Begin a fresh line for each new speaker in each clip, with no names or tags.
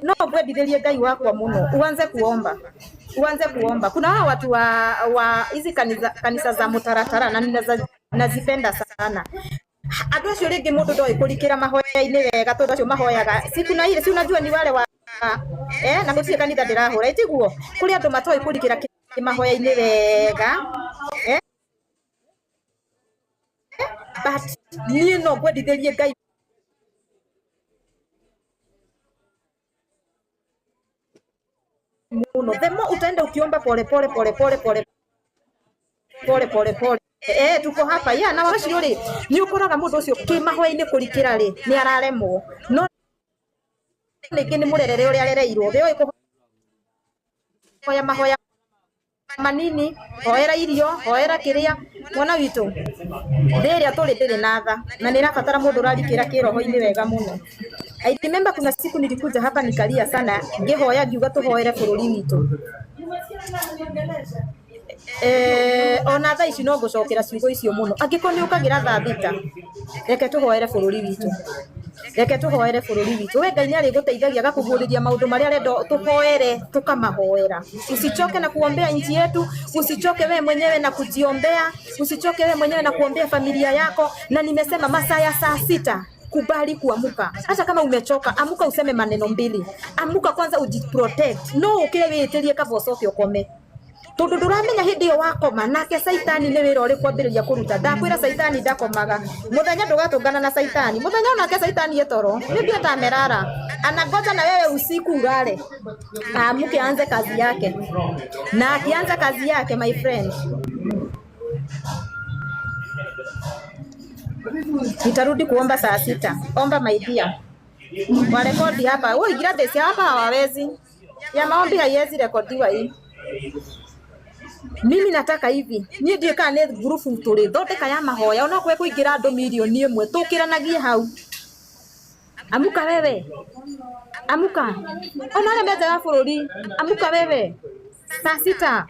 No ngwendithĩrie Ngai wakwa mũno, uanze kuomba, uanze kuomba. Kuna hawa watu wa hizi kanisa za mutaratara na nazipenda sana. Andũ acio rĩngĩ mũndũ ndoĩ kũrikĩra mahoya-inĩ wega tondũ acio mahoyaga si kuna ile, si unajua ni wale wa na gũtirĩ kanitha ndĩrahũra itiguo kũrĩ andũ matoĩ kũrikĩra mahoya-inĩ wega, but niĩ no ngwendithĩrie Ngai muno. The more utaenda ukiomba pole pole pole pole pole pole pole pole, tuko hapa ya na wacio ri ni ukoraga mundu ucio ki mahoya-ini kurikira ri ni araremwo, no rĩngĩ nĩ mũrerere ũrĩa arereirwo thĩ oĩ kũhoya mahoya manini, hoera irio, hoera kĩrĩa. Mwana witũ, thĩ ĩrĩa tũrĩ ndĩrĩ na tha na nĩ ĩrabatara mũndũ ũrarikĩra kĩroho-inĩ wega mũno. I remember kuna siku nilikuja hapa nikalia sana ngĩhoya ngiuga tũhoere bũrũri witũ. Ona thaa ici no ngũcokera ciugo icio mũno. Angĩkorwo nĩ ũkagĩra thaa 6, reke tũhoere bũrũri witũ, reke tũhoere bũrũri witũ. We Ngai nĩ arĩgũteithagia agakũguũrĩria maũndũ marĩa arenda tũhoere, tũkamahoera. Usichoke na kuombea nchi yetu, usichoke we mwenyewe na kujiombea, usichoke we mwenyewe na kuombea familia yako. Na nimesema masaa ya saa 6 kubali kuamuka. Hata kama umechoka, amuka useme maneno mbili. Amuka kwanza ujiprotect. No ukire wĩĩtĩrie kaba ũcoke ũkome. Tondu nduramenya hindi iyo wakoma nake saitani ni wira uri kwambiriria kuruta. Ndakwira saitani ndakomaga muthenya, ndugatungana na saitani muthenya, onake saitani etoro maybe hata amerara, anangoja na wewe usiku ulale, aamuke aanze kazi yake. Na akianza kazi yake, my friend, nitarudi kuomba saa 6. Omba my dear, warekodi hapa. Wewe Gladys hapa hawawezi, ya maombi haiwezi rekodiwa hii. Mimi nataka hivi niĩ ndiũĩ kana nĩ ngurubu tũrĩ thondeka ya mahoya, ona kwe kũingĩra andũ 1,000,000 tũkĩranagie hau. Amuka wewe, amuka, ona arĩa me nja ya bũrũri, amuka wewe saa 6.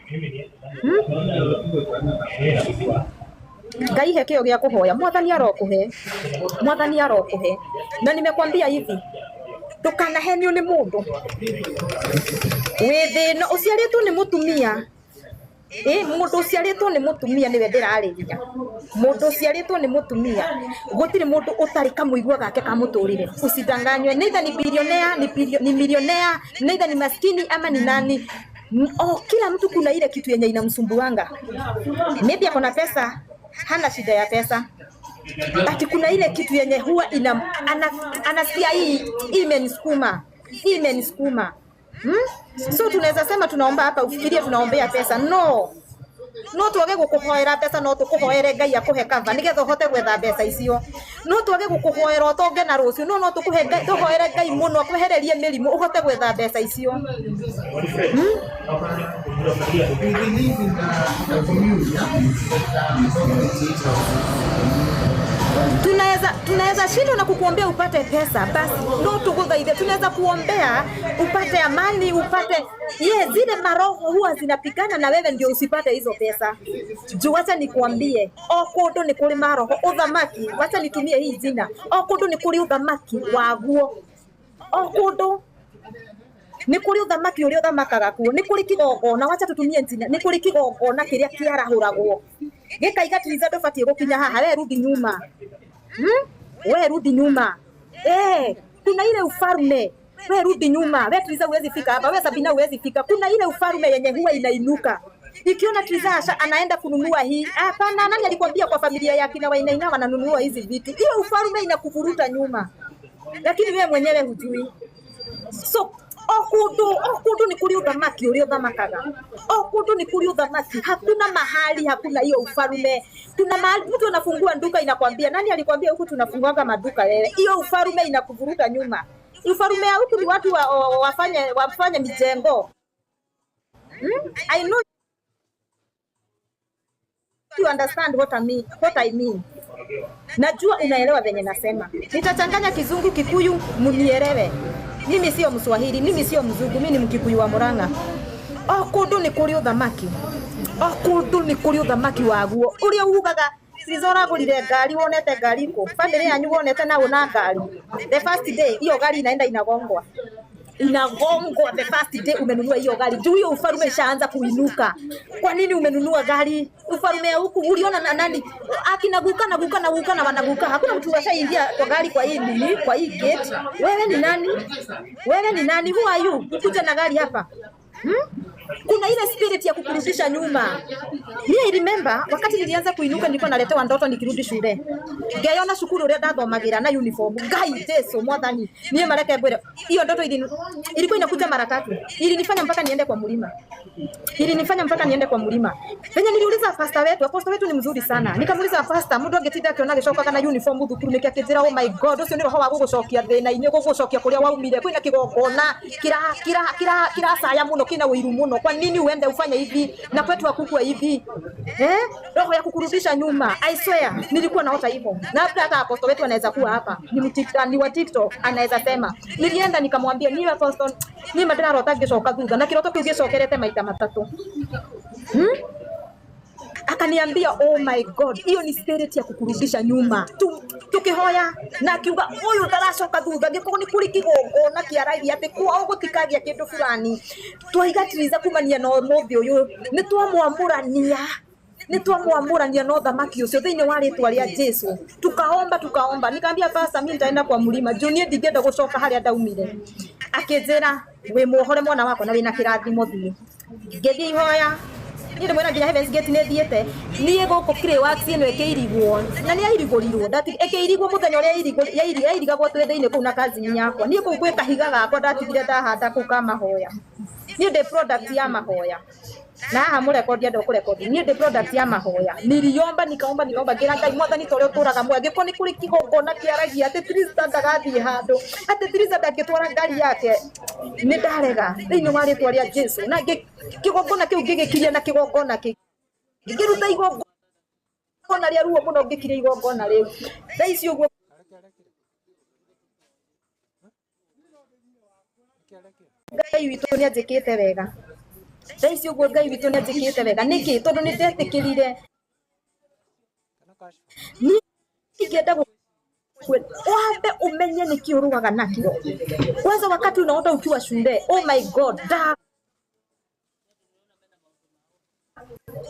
Ngai he kĩo gĩa kũhoya, Mwathani arokũhe, Mwathani arokũhe. Na nimekwambia hivi, ndũkanahenio nĩ mũndũ wĩ thĩna ũciarĩtwo nĩ mũtumia. Mũndũ ũciarĩtwo nĩ mũtumia nĩwe ndĩrarĩria. Mũndũ ũciarĩtwo nĩ mũtumia, gũtirĩ mũndũ ũtarĩ kamũigua gake ka mũtũrĩre. Usidanganywe, neither ni billionaire, ni millionaire, neither ni maskini ama ni nani. Oh, kila mtu kuna ile kitu yenye inamsumbuanga. Maybe ako na pesa, hana shida ya pesa. But kuna ile kitu yenye huwa anasikia hii imenisukuma, hii imenisukuma. So tunaweza sema tunaomba hapa ufikirie tunaombea pesa. No. No twage gukuhoera mbeca, no tukuhoere Ngai akuhe cover nigetha uhote gwetha mbeca icio. No twage gukuhoera utonge na rucio, no tukuhe Ngai, tuhoere Ngai muno akwehererie mirimu uhote gwetha mbeca icio.
We believe in the communion
Tunaweza shindwa na kukuombea upate pesa, basi no tuguthaithe. Tunaweza kuombea upate amani, upate ye, zile maroho huwa zinapigana na wewe ndio usipate hizo pesa. Juu wacha nikuambie, o kundu ni kuri maroho uthamaki, wacha nitumie hii jina, o kundu ni kuri uthamaki waguo, o kundu ni kuri uthamaki uria uthamakaga kuo, ni kuri kigongona, wacha tutumie jina, ni kuri kigongona kiria kiarahuragwo gikaiga Triza ndubatie gukinya haha, we rudi nyuma. We rudi nyuma. Kuna ile ufalme. We rudi nyuma. We Triza huwezi fika hapa. We Sabina huwezi fika. Kuna ile ufalme yenye huwa inainuka. Ikiona Triza anaenda kununua hii, hapana, nani alikwambia kwa familia yake na Wainaina wananunua hizi vitu? Hiyo ufalme inakuvuruta nyuma. Lakini wewe mwenyewe hujui. So o kundu ni kuri uthamaki uria uthamakaga. O kundu ni kuri uthamaki. Hakuna mahali hakuna hiyo ufalme. Kuna mahali mtu anafungua duka inakwambia, nani alikwambia huku tunafunguaga maduka wewe? Hiyo ufalme inakuvuruta nyuma. Ufalme huku ni watu wafanye mijengo. I know you understand what I mean, what I mean. Najua unaelewa venye nasema. Nitachanganya Kizungu Kikuyu munielewe. Mimi sio Mswahili, mimi sio Mzungu, mimi ni Mkikuyu wa Murang'a. O kundu ni kuri uthamaki. O kundu ni kuri uthamaki waguo. Uria ugaga Triza uragurire ngari, wonete ngari ku? Family yanyu wonete na una ngari. The first day hiyo gari inaenda inagongwa. Inagongwa the first day umenunua hiyo gari. Juu hiyo ufalume ishaanza kuinuka. Kwa nini umenunua gari? Ufalume ya huku uliona na nani? Akina guka na guka na guka na wanaguka. Hakuna mtu ashaingia kwa gari kwa hii nini? Kwa hii gate. Wewe ni nani? Wewe ni nani? Who are you? Ukuja na gari hapa. Kuna ile spirit ya kukurudisha nyuma. Me I remember wakati nilianza kuinuka nilikuwa naletewa ndoto nikirudi shule. Ngeyona cukuru uria ndathomagira na uniform. Ngai Jesu mwathani. Niĩ mareke ngwire hiyo ndoto ilikuwa inakuja mara tatu. Ilinifanya mpaka niende kwa mlima. Ilinifanya mpaka niende kwa mlima. Venye niliuliza pastor wetu, apostle wetu ni mzuri sana. Nikamuuliza pastor, mundu angitinda akiona gicoka kana uniform thukuru niki akinjira oh my God, ucio ni roho wa gugucokia thina-ini, gugucokia kuria waumire, kwina kigongona kira kira kira kiracaya muno kina uiru muno. Kwa nini uende ufanye hivi na kwetu hakukua hivi? Eh? Roho ya kukurudisha nyuma. I swear nilikuwa naota hivyo. Na labda hata apostle wetu anaweza kuwa hapa. Ni mtikta, ni wa TikTok anaweza sema. Nilienda nikamwambia ni apostle, ni madirarota ngicoka thutha na kiroto kiu gicokerete maita matatu. Akaniambia oh my God, hiyo ni spirit ya kukurudisha nyuma. Tukihoya na akiuga uyu ndaracoka thutha ngikorwo ni kuri kigongona kiaragia ati kwao gutikagia kindu fulani. Twaigatiriza kumania na umuthi uyu ni twamwamurania ni twamwamurania na uthamaki ucio thiini wa ritwa ria Jesu. Tukaomba tukaomba, nikaambia pastor, mimi nitaenda kwa mlima juu nie ndingĩenda gucoka haria ndaumire. Akinjira wi muohore mwana wakwa na wina kirathimo thie. Ngĩthiĩ ihoya niĩ ndĩmwĩra nginya Heavens Gate nĩ thiĩte niĩ gũkũ Clayworks ĩno ĩkĩirigwo na nĩ yairigũrirwo ĩkĩirigwo mũthenya ũrĩa yairigagwo twĩ thĩinĩ kũu na cousin yakwa. Niĩ kũu gwĩ kahiga gakwa ndatigire ndahanda kũu ka mahoya. Niĩ ndĩ product ya mahoya na haha mũrekondi andũ kũrekondi. Niĩ ndĩ product ya mahoya. Niliomba nikaomba nikaomba ngĩra Ngai mwathani ta ũrĩa ũtũraga muoyo angĩkorwo nĩ kũrĩ kĩgongona kĩaragia atĩ Trista ndagathiĩ handũ atĩ Trista ndangĩtwara ngari yake nĩ ndarega thĩinĩ wa rĩtwa rĩa Jesu. Na kĩgongona kĩu ngĩgĩkiria na kĩgongona kĩngĩ ngĩruta igongona rĩa ruo mũno ngĩkiria igongona rĩu. Thaa ici ũguo Ngai witũ nĩ anjĩkĩte wega. Thaa ici ũguo Ngai witũ nĩ anjĩkĩte wega. Nĩkĩ? Tondũ nĩ ndetĩkĩrire. Niĩ ingĩenda wambe umenye nĩkĩ ũrũaga nakĩo. Kwanza wakati unaota ukiwa shule, oh my God, da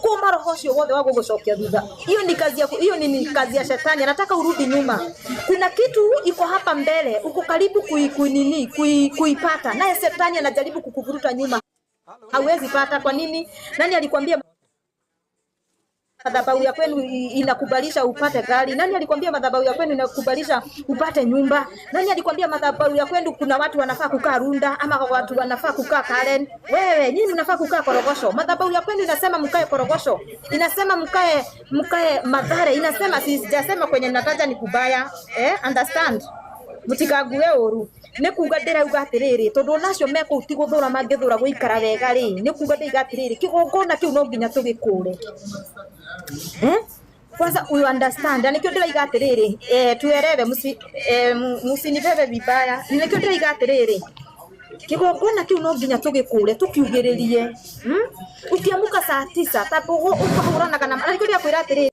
kuma roho ũcio wothe wa gũgũcokia thutha. Hiyo ni kazi ya hiyo ni kazi ya shetani, anataka urudi nyuma. Kuna kitu iko hapa mbele, uko karibu kuipata, naye shetani anajaribu kukuvuruta nyuma. Hauwezi pata. Kwa nini? Nani alikwambia madhabahu ya kwenu inakubalisha upate gari? Nani alikwambia madhabahu ya kwenu inakubalisha upate nyumba? Nani alikwambia madhabahu ya kwenu kuna watu wanafaa kukaa Runda ama watu wanafaa kukaa Karen? Wewe nyinyi mnafaa kukaa Korogosho. Madhabahu ya kwenu inasema mkae Korogosho, inasema mkae Mathare, inasema sijasema kwenye nataja ni kubaya. Understand? Mutikague uru nĩ kuga ndĩrauga atĩrĩrĩ tondũ onacio me kũu ti gũthũra mangĩthũra gũikara wega rĩ nĩ kuga ndĩiga atĩrĩrĩ kĩgongona kĩu no nginya tũgĩkũre. Kwanza you understand na nĩkĩo ndĩraiga atĩrĩrĩ tuelewe musinibebe vibaya. Nĩkĩo ndĩraiga atĩrĩrĩ kĩgongona kĩu no nginya tũgĩkũre tũkiugĩrĩrie. Ũkĩamũka saa 9 ta ũkahũranaga na nĩkĩo ndĩrakwĩra atĩrĩrĩ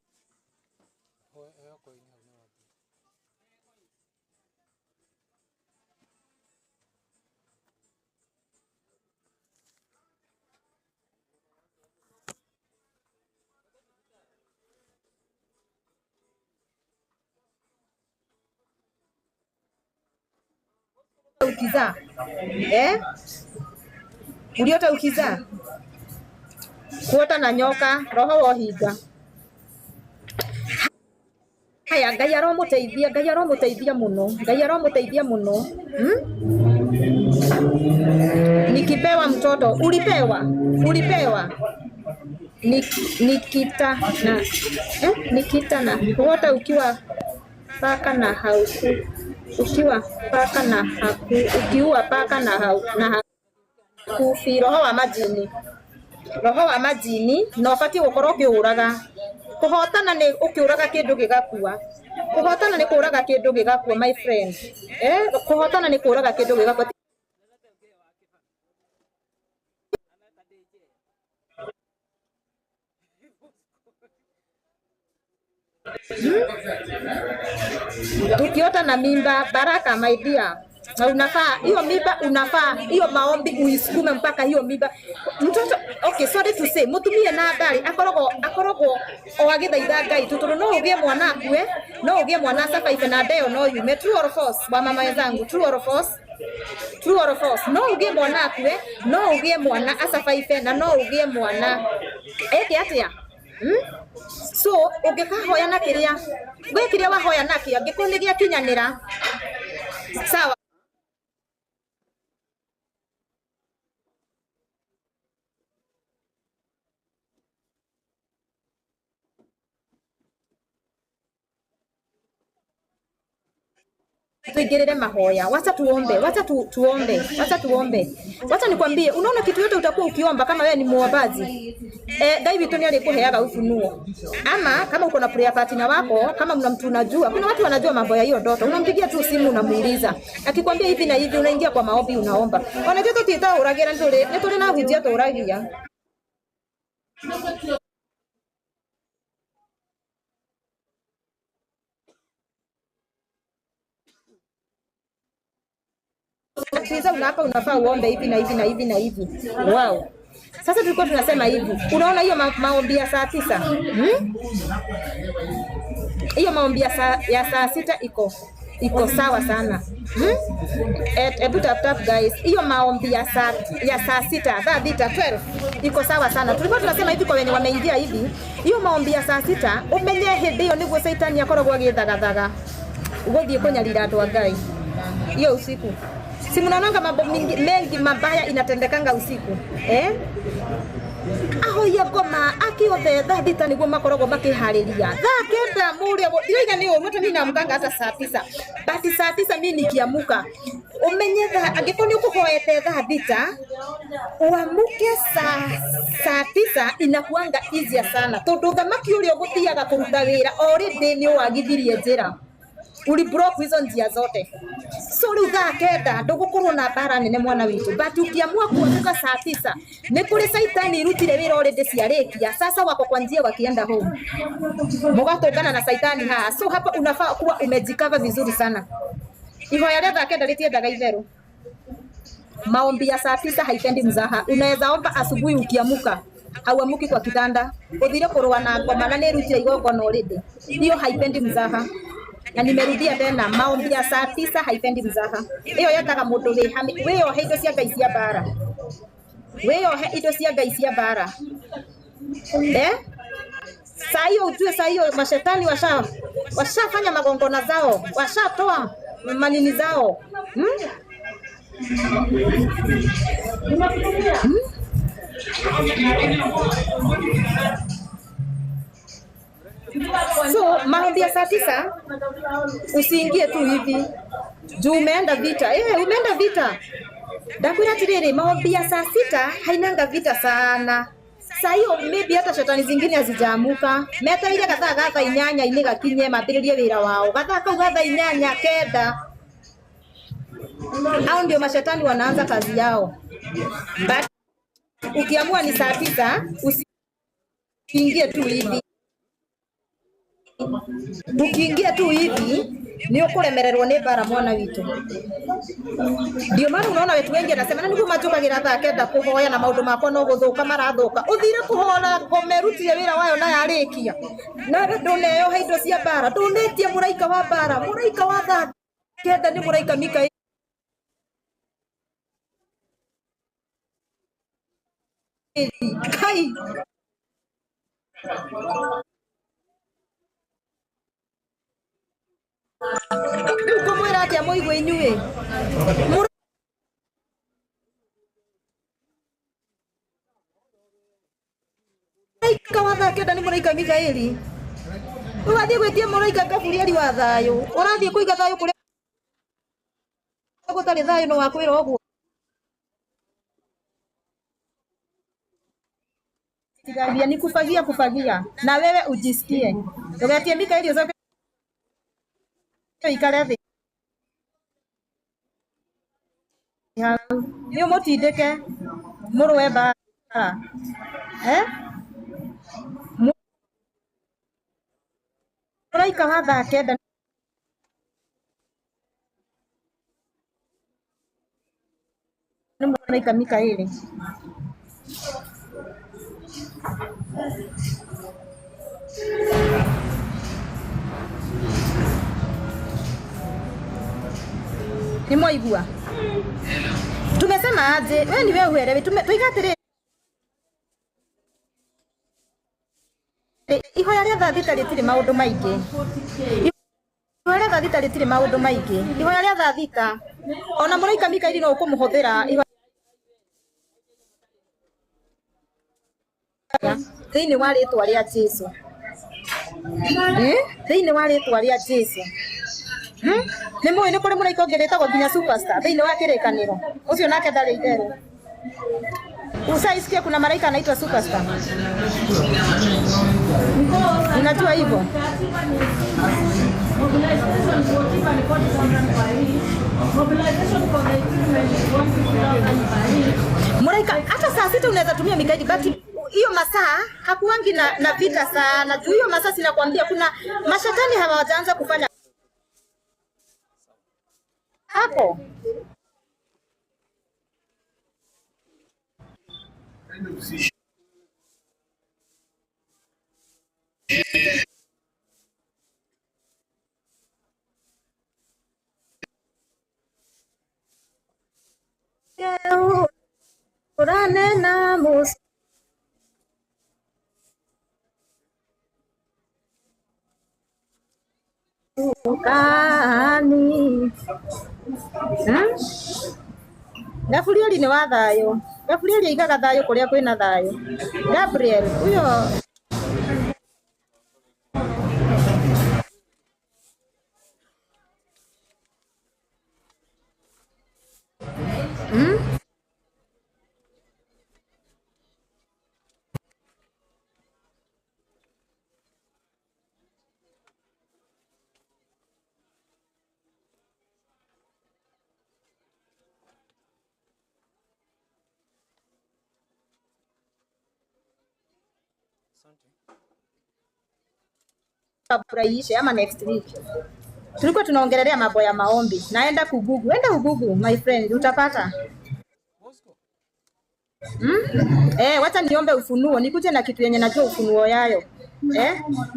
ukizaa uliota ukizaa kuota na nyoka roho wohinga. Haya Ngai aromuteithia, Ngai aromuteithia muno, Ngai aromuteithia muno. Nikipewa mtoto ulipewa, ulipewa nikita na nikita na kuota ukiwa paka na hauku ukiwa paka na haku ukiua paka na hau na hakufi. Roho wa majini, roho wa majini na ũbatiĩ gũkorwo ũkĩũraga. Kũhotana nĩ ũkĩũraga kĩndũ gĩgakua. Kũhotana nĩ kũũraga kĩndũ gĩgakua my friend. Kũhotana nĩ kũũraga kĩndũ gĩgakua. Ukiota na mimba, baraka my dear. Na unafaa hiyo mimba, unafaa hiyo maombi uisukume mpaka hiyo mimba mtoto. Okay, sorry to say, mutumia na ndari akoragwo o agithaitha Ngai tu, tondu no ugie mwana akue, no ugie mwana survive na ndeo no yume. True or false, wa mama wenzangu? True or false? True or false? No ugie mwana akue, no ugie mwana asurvive, na no ugie mwana eke atia? Hmm? So ungikahoya na kiria gwi kiria wahoya nakio, angikorwo ni giakinyanira, sawa. Tuingirire mahoya, wacha tuombe, wacha tuombe, wacha tuombe. Wacha nikwambie, unaona kitu yote utakuwa ukiomba kama wewe ni muombaji. Ngai witũ nĩ arĩkũheaga ufunuo. Ama kama uko na prayer partner wako, kama mna mtu unajua, kuna watu wanajua mambo ya hiyo ndoto, unampigia tu simu unamuuliza. Akikwambia hivi na hivi, unaingia kwa maombi unaomba. Ona tũtitaũragĩra nĩ tũrĩ na hunjia tũragia. Tuliza unapa unafaa uombe hivi na hivi na hivi na hivi. Wow. Sasa tulikuwa tunasema hivi. Unaona hiyo maombi ya saa 9? Hmm? Hiyo maombi ya saa 6 iko sawa sana. Hmm? Ebu tap tap guys. Hiyo maombi ya saa 6, saa 12 iko sawa sana. Tulikuwa tunasema hivi kwa wenye wameingia hivi. Hiyo maombi ya saa 6 umenye hindi iyo niguo Saitani akoragwo agithagathaga. Uguthie kunyarira andu a Ngai. Hiyo usiku. Si mnaonanga mambo mengi mabaya inatendekanga usiku, eh? Ahoya ngoma akiothe thaa thita niguo makoragwo makihariria. Thaa 9 muria ndirauga ni ũru, mimi naamkanga hata saa 9. But saa 9 mimi nikiamuka, umenye thaa angĩkorwo nĩ ũkũhoete thaa 6, uamuke saa 9 inakuanga easier sana. Tondu thamaki ũrĩa ũgũthiaga kũruta wĩra already nĩ wagithirie njĩra. Uli block hizo njia zote. So rĩu thaa 9 ndũgũkorwo na mbara nene mwana witũ. But ukiamua kuamka saa 9, nĩ kũrĩ saitani irutire wĩra already ciarĩkia. Sasa wako kwa njia wakienda home. Mũgatũngana na saitani haha. So hapa unafaa kuwa umejikava vizuri sana. Ihoya rĩa thaa 9 rĩtiendaga itherũ. Maombi ya saa 9 haipendi mzaha. Unaweza omba asubuhi ukiamuka. Hauamuki kwa kitanda. Uthire kũrũa na ngoma na nĩrutire igongona already. Hiyo haipendi mzaha. Na nimerudia tena, maombi ya saa 9 haipendi mzaha. Iyo yetaga mundu wĩyohe indo cia Ngai cia mbara. Wĩyohe indo cia Ngai cia mbara. Eh? Saa hiyo ujue, saa hiyo mashetani washafanya magongona zao, washatoa manini zao. Hmm? Hmm? So maombi ya saa 9 usiingie tu hivi juu umeenda vita. Umeenda vita. Ndakwira atiriri, maombi ya saa 6 hainanga vita sana. Saa hiyo maybe hata shetani zingine hazijaamuka. Metereire gathaa ga thaa inyanya ini gakinye mambiririe wira wao. Gathaa kau ga thaa inyanya kenda. Hao ndio mashetani wanaanza kazi yao. But ukiamua ni saa 9 usiingie tu hivi. Ukiingia tu hivi ni ukuremererwo ni mbara mwana witu. Ndio maana unaona wetu wengi anasema na niguo majukagira thaa 9 kuhoya na maundu makwa no guthuka marathuka. Uthire kuhora ngome rutire wira wayo na yarikia. Na nduneyoha indo cia mbara, ndunetie muraika wa mbara, muraika wa thaa 9 ni muraika Mikaeli. Kai. Rĩu ngũmwĩra atĩa mũigue inyuĩ? Mũraika wa thaa 9 nĩ mũraika Mikaeli. Ũgathiĩ gwĩtia mũraika Gaburieli wa thayũ. Ũrathiĩ kũiga thayũ kũrĩa gũtarĩ thayũ no wakwĩra ũguo. Tigagia ni kufagia kufagia na wewe ujisikie. Ndũgetie Mikaeli ũcoke ũikare thĩ hau. Nĩ ũmũtindĩke mũrũe mbara. Eh? Mũraika wa thaa 9 Nĩ mũraika Mikaeli. Nĩ mwaigua? Tumesema aje? We ni wewe uelewe. Tuiga atĩrĩrĩ, ihoya rĩa thaa thita rĩtirĩ maũndũ maingĩ. Ihoya rĩa thaa thita rĩtirĩ maũndũ maingĩ. Ihoya rĩa thaa thita ona mũraika Mikaeli no ũkũmũhũthĩra ihoya thĩinĩ wa rĩtwa rĩa Jesu. Thĩinĩ wa rĩtwa rĩa Jesu. Nĩ mũĩ nĩ kũrĩ mũraika ũngĩ wĩtagwo nginya superstar thĩinĩ wa kĩrĩkanĩro. Ũcio nake ndarĩ itherũ. Ushaisikia kuna malaika anaitwa superstar? Unajua hivyo?
Mobilization goalkeeper ni 40,000 per each. Mobilization for the equipment is 150,000 per each.
Mũraika hata saa sita unaweza tumia Mikaeli, but hiyo masaa hakuwangi na vita sana. Juu hiyo masaa sinakwambia kuna mashetani hawajaanza kufanya hapo. Ũranena mũcukani. Hmm? Gabrieli nĩ wa thayũ. Gabrieli aigaga thayũ kũrĩa kwĩna thayũ. Gabriel huyo. Hmm? Kabla iishe ama next week. Tulikuwa tunaongelelea mambo ya maombi. Naenda kugugu. Enda ugugu my friend, utapata. Wacha niombe ufunuo, nikuje na kitu yenye najua ufunuo yayo.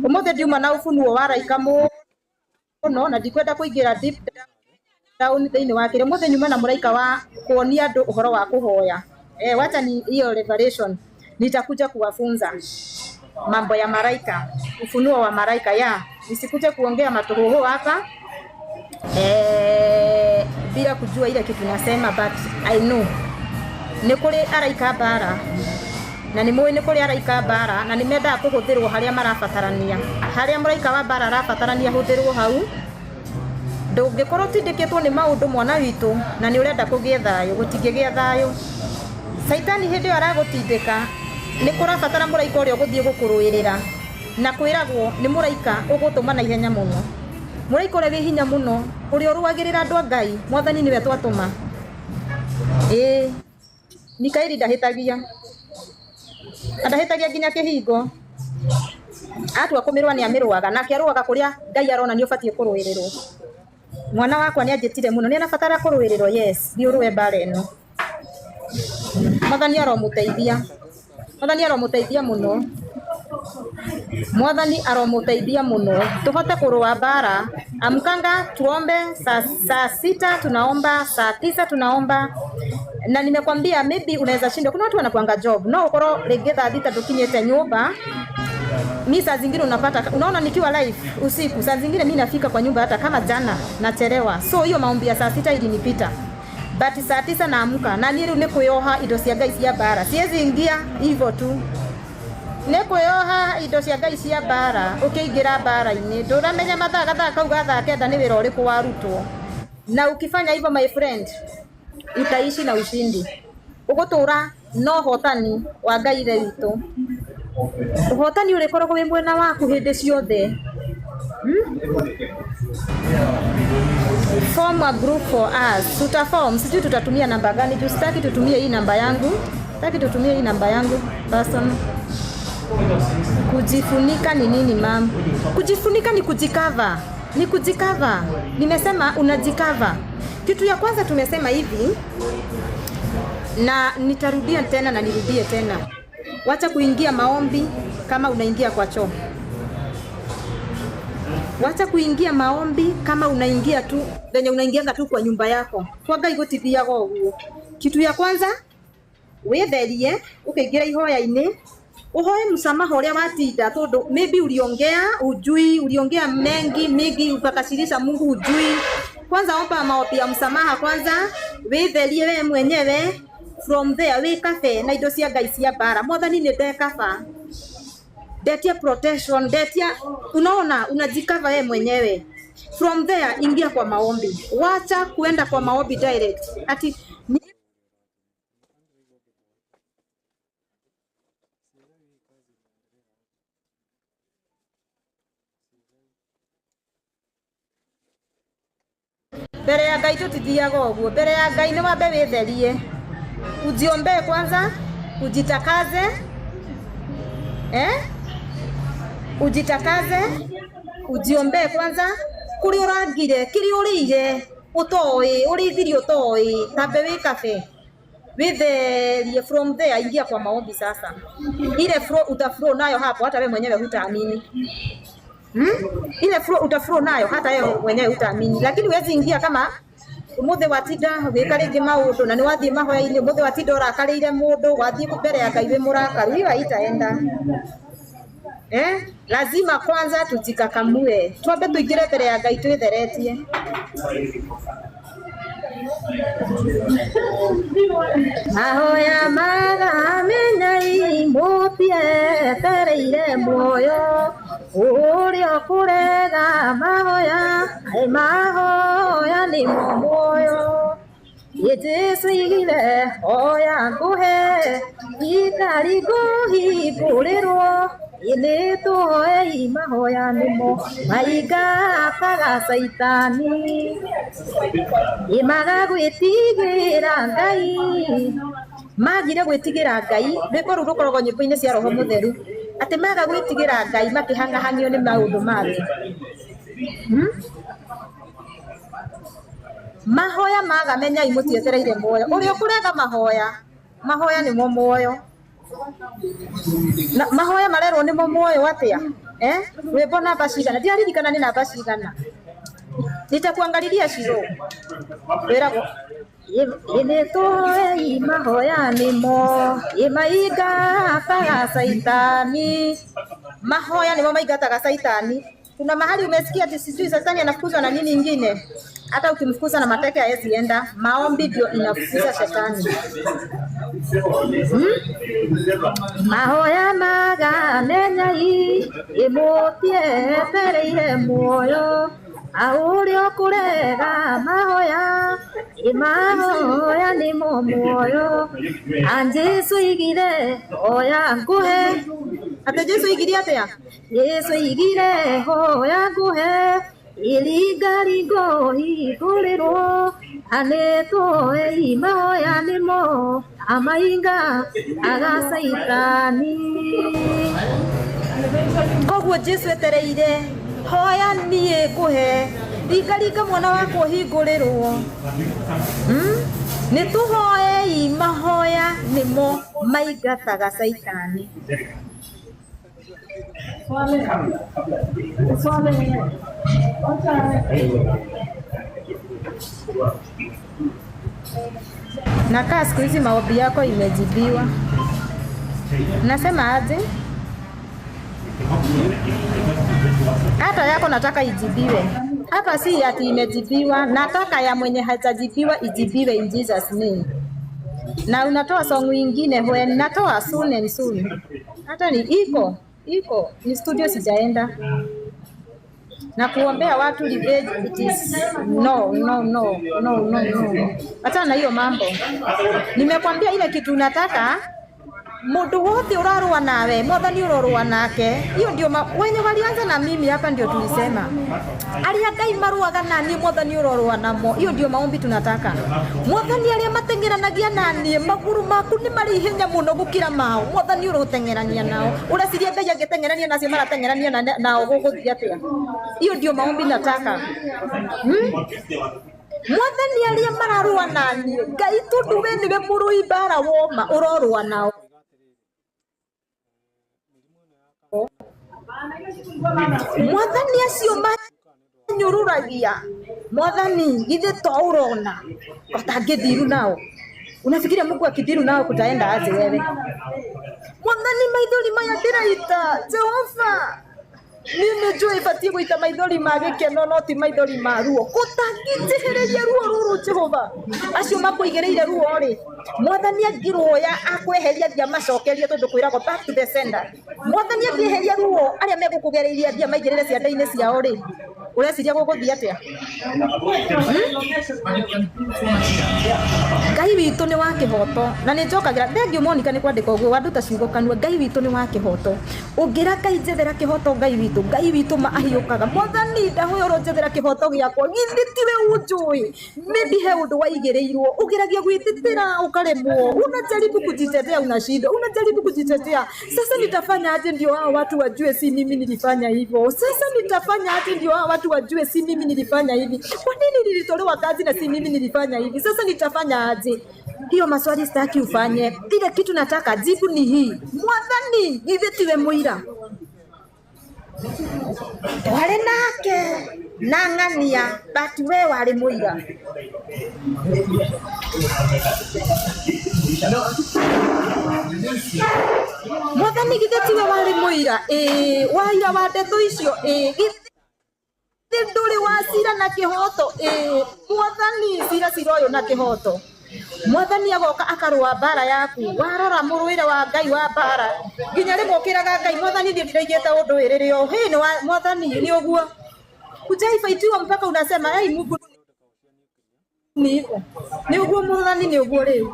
Umuthi ndiuma na ufunuo wa raika muno na ndikwenda kuingira deep down thiini wa kire. Umuthi nyuma na muraika wa kuonia andu uhoro wa kuhoya. Wacha ni hiyo revelation. Nitakuja kuwafunza mambo ya maraika, ufunuo wa maraika ya. Nisikuje kuongea matuhuhu hapa bila kujua ile kitu nasema, but I know nĩ kũrĩ araika mbara na nĩ mũĩ nĩ kũrĩ araika mbara na nĩ mendaga kũhũthĩrwo harĩa marabatarania. Harĩa mũraika wa mbara arabatarania hũthĩrwo hau. Ndũngĩkorwo ũtindĩkĩtwo nĩ maũndũ mwana witũ na nĩ ũrenda kũgĩe thayũ, gũtingĩgĩa thayũ. Caitani hĩndĩ ĩyo aragũtindĩka nĩ kũrabatara mũraika ũrĩa ũgũthiĩ gũkũrũĩrĩra, na kwĩragwo nĩ mũraika ũgũtũma na ihenya mũno. Mũraika ũrĩa wĩ hinya mũno, ũrĩa ũrũagĩrĩra andũ a Ngai, mwathani nĩwe twatũma. Ĩĩ, Mikaeli ndahĩtagia. Na ndahĩtagia nginya kĩhingo. Atua kũmĩrũa nĩ amĩrũaga, nake arũaga kũrĩa Ngai arona nĩ ũbatiĩ kũrũĩrĩrwo. Mwana wakwa nĩ anjĩtire mũno, nĩ arabatara kũrũĩrĩrwo, yes, thiĩ ũrũe mbara ĩno. Mwathani aromũteithia. Mwathani aromũteithia mũno. Mwathani aromũteithia mũno tũhote kũrũa mbara. Amkanga tuombe saa sita tunaomba, saa tisa tunaomba. Na nimekwambia maybe unaweza shindwa. Kuna watu wanakuanga job. No ukorwo rĩngĩ thaa thita ndũkinyĩte nyũmba. Mi saa zingine unapata, unaona nikiwa live usiku, saa zingine mi nafika kwa nyumba hata kama jana nachelewa. So hiyo maombi ya saa sita ilinipita. But saa tisa naamka na niĩ rĩu nĩ kwĩyoha indo cia Ngai cia mbara. Siwezi ingia hivyo tu. Nĩ kwĩyoha indo cia Ngai cia mbara, ũkĩingĩra mbara-inĩ. Ndũramenya mathaa gathaa kau ga thaa kenda nĩ wĩra ũrĩkũ warutwo. Na ukifanya hivyo my friend, utaishi na ushindi. Ũgũtũra na ũhotani wa Ngai ithe witũ. Ũhotani ũrĩkoragwo wĩ mwena waku hĩndĩ ciothe. Form a group for us. Tutaform, sijui tutatumia namba gani. Juu sitaki tutumie hii namba yangu. Sitaki tutumie hii namba yangu person. Kujifunika ni nini ma'am? Kujifunika ni kujikava. Ni kujikava. Nimesema unajikava. Kitu ya kwanza tumesema hivi, na nitarudia tena na nirudie tena, wacha kuingia maombi kama unaingia kwa choo. Wacha kuingia maombi kama unaingia tu venye unaingianga tu kwa nyumba yako. Kwa Ngai gutithiaga uguo. Kitu ya kwanza witherie ukaingira ihoya-ini uhoe msamaha uria watinda, tondu maybe uliongea ujui, uliongea mengi mingi ukakashirisha Mungu ujui. Kwanza omba maombi ya msamaha kwanza, witherie we mwenyewe. From there wikabe na indo cia Ngai cia mbara. Mwathani ni ndekaba, ndetia protection, ndetia, unaona, unajikava wewe mwenyewe. From there ingia kwa maombi, wacha kuenda kwa maombi direct ati mbere ya Ngai tutithiaga uguo. Mbere ya Ngai ni wambe witherie, ujiombee kwanza, ujitakaze, ujitakaze, ujiombee kwanza kuri urangire kiri uriire utoi urithirie utoi, tambe wikabe witherie. From there ingia kwa maombi sasa, ile flow utaflow nayo hapo, hata wewe mwenyewe hutaamini. Ile flow utaflow nayo hata wewe mwenyewe hutaamini, lakini huwezi ingia kama umuthi watinda gwika ringi maundu na ni wathie mahoya-ini, umuthi watinda urakarire mundu, wathie mbere ya Ngai wi murakaru, hiyo haitaenda. Lazima kwanza tujikakamue, twambe tuingire mbere ya Ngai twitheretie. Mahoya magamenyai mutietereire muoyo uria kurega mahoya, ai mahoya nimo muoyo. Jesu igire hoya nguhe ikari nguhingũrĩrwo, nĩ tũhoei mahoya nĩmo maingataga caitani, maga gwĩtigĩra Ngai, magire gwĩtigĩra Ngai. Rwĩmbo rũu rũkoragwo nyĩmbo-inĩ cia Roho Mũtheru, atĩ maga gwĩtigĩra Ngai makĩhang'ahanio nĩ maũndũ ma thĩ. Mahoya maga menyai mũtietereire muoyo, ũrĩa ũkũrega mahoya, mahoya nĩmo muoyo. Na mahoya marerwo nĩmo muoyo atia? Rwĩmbo namba cigana? Ndiaririkana nĩ namba cigana, nitakuangalilia Shiro. Wĩragwo nĩ tũhoei mahoya nĩmo maingataga caitani. Mahoya nĩmo maingataga caitani. Kuna mahali umesikia ati sijui shetani anafukuzwa na nini ingine? Hata ukimfukuza na mateke haezi enda. Maombi ndio inafukuza shetani. Mahoya magamenyai imutietereire muoyo, aũrĩa ũkũrega mahoya, mahoya nĩmo muoyo. Jesu igire hoya nguhe, ate Jesu igire atia? Jesu igire hoya nguhe iringaringo hingũrĩrwo, anĩtũhoei mahoya nĩmo amainga aga caitani. Koguo Jesu etereire hoya niĩ nguhe, ringaringa mwana wakwa ũhingũrĩrwo. Nĩ tũhoei mahoya nĩmo maingataga caitani. Na kaa siku hizi maombi yako imejibiwa. Nasema aje? Hata yako nataka ijibiwe. Hapa si ati imejibiwa, nataka ya mwenye hajajibiwa ijibiwe in Jesus name. Na unatoa song nyingine when natoa soon and soon. Hata ni iko, iko, ni studio sijaenda. Na kuombea watu revenge, it is no, no, no, no, no, no. Hata na hiyo mambo. Nimekwambia ile kitu unataka, mundu wothe urarua nawe, Mwathani urorua nake. Hiyo ndio wenye walianza na mimi hapa ndio tulisema. Aria Ngai maruaga na niĩ, Mwathani urorua namo. Hiyo ndio maombi tunataka. Mwathani aria mateng'eranagia na niĩ, maguru maku nĩ marĩ ihenya mũno gũkĩra mao. Mwathani ũroteng'erania nao. Ũreciria Ngai angĩteng'erania nacio marateng'erania nao gũgũthiĩ atĩa? Hiyo ndio maombi nataka. Mwathani arĩa mararũa naniĩ, Ngai tondũ we nĩwe mũrũi mbara woma ũrorũa nao. Mwathani acio manyũrũragia, Mwathani githĩ to ũrona ũtangĩthiru nao? Unafikiria Mungu akithiru nao kutaenda aje wewe? Mwathani maithori maya ndĩraita, Jehova niĩ nĩnjũĩ batiĩ gũita maithori ma gĩkeno no ti maithori ma ruo. Gũtangĩnjĩhĩrĩria ruo rũrũ Jehova, acio makũigĩrĩire ruo rĩ, Mwathani angĩruoya akweheria thiĩ amacokerie tondũ kwĩragwo back to the sender. Mwathani angĩeheria ruo arĩa megũkũgereirie thiĩ amaigĩrĩre ciande-inĩ ciao rĩ, ũreciria gũgũthiĩ atĩa? Ngai witũ nĩ wa kĩhoto na nĩ njokagĩra thengiũ Monica nĩ kwandĩka ũguo wanduta ciugo kanua. Ngai witũ nĩ wa kĩhoto, ũngĩra Ngai njethera kĩhoto, Ngai witũ, Ngai witũ ma ahiũkaga. Mwathani ndahoya ũronjethera kĩhoto gĩakwa, githĩ tiwe ũnjũĩ? Maybe he ũndũ waigĩrĩirwo ũgeragia gwĩtetera ũkaremwo, unajaribu kujitetea unashindwa, unajaribu kujitetea. Sasa nitafanya aje ndio hao watu wajue si mimi nilifanya hivyo? Sasa nitafanya aje ndio hao watu wajue si mimi nilifanya hivi? Kwa nini nilitolewa kazi na si mimi nilifanya hivi? Sasa nitafanya aje? Hiyo maswali sitaki ufanye. Ile kitu nataka jibu ni hii, Mwathani githĩ tiwe mũira twarĩ nake na ng'ania, but we warĩ mũira. Mwathani githĩ tiwe warĩ mũira? Ĩĩ, waira wa ndeto icio? Ĩĩ, githĩ ndũrĩ wa cira na kĩhoto? Ĩĩ, Mwathani cira cira ũyũ na kĩhoto. Mwathani agoka akarũa mbara yaku, warora mũrũĩre wa Ngai wa mbara, nginya rĩmwe ũkĩraga Ngai, Mwathani niĩ ndiraigĩte ũndũ ĩrĩrĩ o hĩ nĩ Mwathani nĩ ũguo hujaifaitiwa mpaka unasema hey, Mungu ni hivyo nĩ ũguo Mwathani nĩ ũguo rĩu.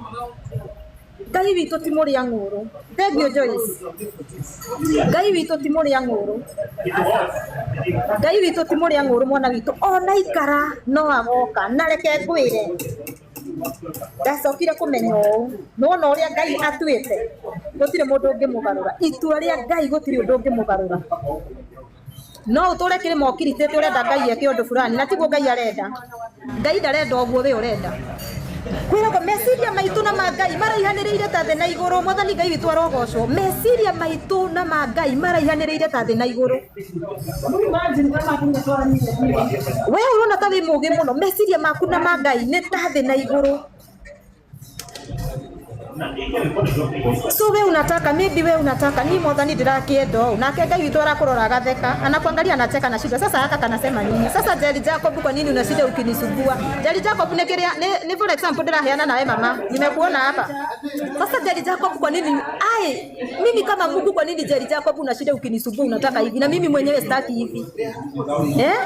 Ngai witũ ti mũrĩa ng'ũrũ. Thengiũ Joyce. Ngai witũ ti mũrĩa ng'ũrũ. Ngai witũ ti mũrĩa ng'ũrũ mwana witũ ona ikara no agoka. Na reke ngwĩre, ndacokire kũmenya ũũ, nĩwona ũrĩa Ngai atuĩte, gũtirĩ mũndũ ũngĩmũgarũra. Itua rĩa Ngai gũtirĩ ũndũ ũngĩmũgarũra. No ũtũre kĩrĩma ũkiritĩte ũrenda Ngai eke ũndũ fulani, na tiguo Ngai arenda. Ngai ndarenda ũguo we ũrenda. Kwĩragwo meciria maitũ na ma Ngai maraihanĩrĩire ta thĩ na igũrũ. Mwathani Ngai witũ arogocwo. Meciria maitũ na ma Ngai maraihanĩrĩire ta thĩ na igũrũ. We ũrona ta wĩ mũgĩ mũno, meciria maku na ma Ngai nĩ ta thĩ na igũrũ. So we unataka, maybe we unataka ni Mwathani ndĩrakĩenda ũũ, nake Ngai witũ arakũrora agatheka, anakuangalia anacheka na shida. Sasa haka kanasema nini? Sasa Jerry Jacob, kwa nini unashinda ukinisumbua? Jerry Jacob nĩ kĩrĩa nĩ for example ndĩraheana nawe mama, nimekuona hapa. Sasa Jerry Jacob, kwa nini ai, mimi kama Mungu, kwa nini Jerry Jacob unashinda ukinisumbua, unataka hivi na mimi mwenyewe sitaki hivi eh?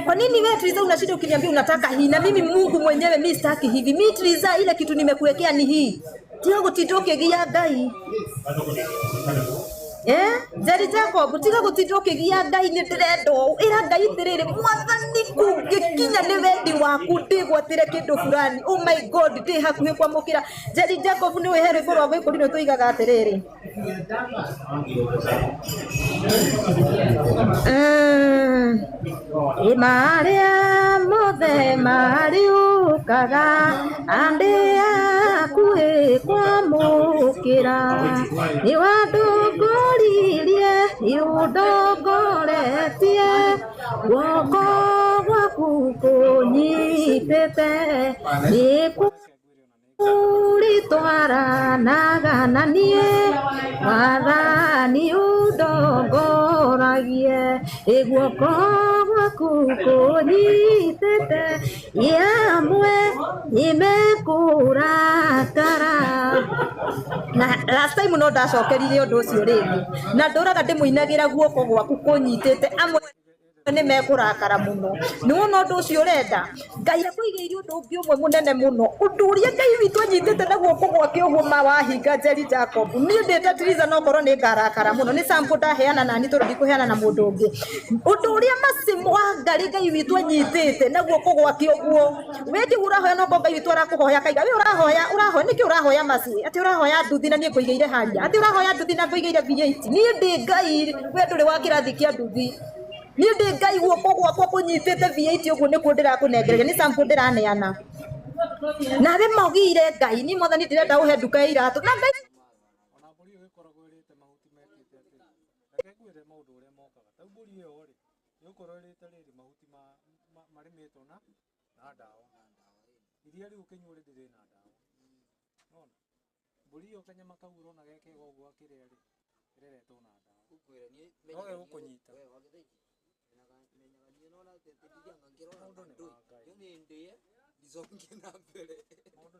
Kwa nini wewe Triza unashinda ukiniambia unataka hii na mimi Mungu mwenyewe mimi sitaki hivi? Mimi Triza, ile kitu nimekuwekea ni hii. Tiga gũtinda ũkĩgia Ngai. Eh? Jerry Jacob, tiga gũtinda ũkĩgia Ngai nĩ ndĩrenda ũũ. Ĩra Ngai atĩrĩrĩ, Mwathani kũngĩkinya nĩ wendi waku ndĩgwatĩre kĩndũ fulani. Oh my God, ndĩ hakuhĩ kwamũkĩra. Jerry Jacob nĩ ũĩ he rwĩmbo rwa Gĩkũrinũ tũigaga atĩrĩrĩ. Ĩ marĩa mothe marĩũkaga andĩ hakuhĩ kwamũkĩra, nĩ wandongoririe, nĩ ũndongoretie, guoko gwaku kũnyitĩte, nĩ ũrĩtwaranaga na niĩ, Mwathani ũndongoragie, ĩ guoko gwaku kũnyitĩte, ĩ amwe nĩmekũrakara. Na last time no ndacokeririe ũndũ ũcio rĩngĩ, na ndũraga ndĩmũinagĩra guoko gwaku kũnyitĩte, amwe nĩ mekũrakara mũno. Nĩ wona ũndũ ũcio ũrenda, Ngai akũigĩire ũndũ ũngĩ ũmwe mũnene mũno, ũndũ ũrĩa Ngai witũ anyitĩte na guoko gwake ũguo ma wahinga Jerry Jacob. Niĩ ndĩ ta Triza no korwo nĩ ngarakara mũno, nĩ sample ndaheana nani tondũ ndikũheana na mũndũ ũngĩ. Ũndũ ũrĩa macimu wa Ngai Ngai witũ anyitĩte na guoko gwake ũguo, we kĩu ũrahoya no korwo Ngai witũ arakũhoya akaiga we ũrahoya, ũrahoya nĩkĩ ũrahoya maci, atĩ ũrahoya nduthi na niĩ ngũigĩire haria, atĩ ũrahoya nduthi na ngũigĩire V8. Niĩ ndĩ Ngai, we ndũrĩ wa kĩrathi kĩa nduthi. Niĩ ndĩ Ngai guoko gwakwa kũnyitĩte V8 ũguo nĩkuo ndĩrakũnengereria, nĩ sample ndĩraneana. Nawe maugire Ngai ni mwathani ndĩrenda ũhe nduka ya iratũ na Ngai.
Ona mbũri ĩyo ĩkoragwo ĩrĩte mahuti mekĩte atĩ, reke ngwĩre maũndũ ũrĩa mokaga. Ta mbũri ĩyo rĩ, ĩgũkorwo ĩrĩte rĩrĩ mahuti marĩmĩtwo na ndawa. Iria rĩu ũkĩnyua rĩ rĩrĩ na ndawa. Nĩwona? Mbũri ĩyo kanyama kau ũrona ge kega ũguo akĩrĩa rĩ, ĩreretwo na ndawa. No gĩgũkũnyita. Maũndũ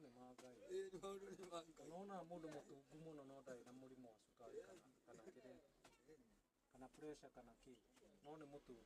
nĩ ma Ngai. Maũndũ nĩ ma Ngai. Nĩwonaga mũndũ mũtungu mũno no ndarĩ na mũrimũ wa cukari kana kĩrĩa, kana pressure kana kĩ, no nĩ mũtungu.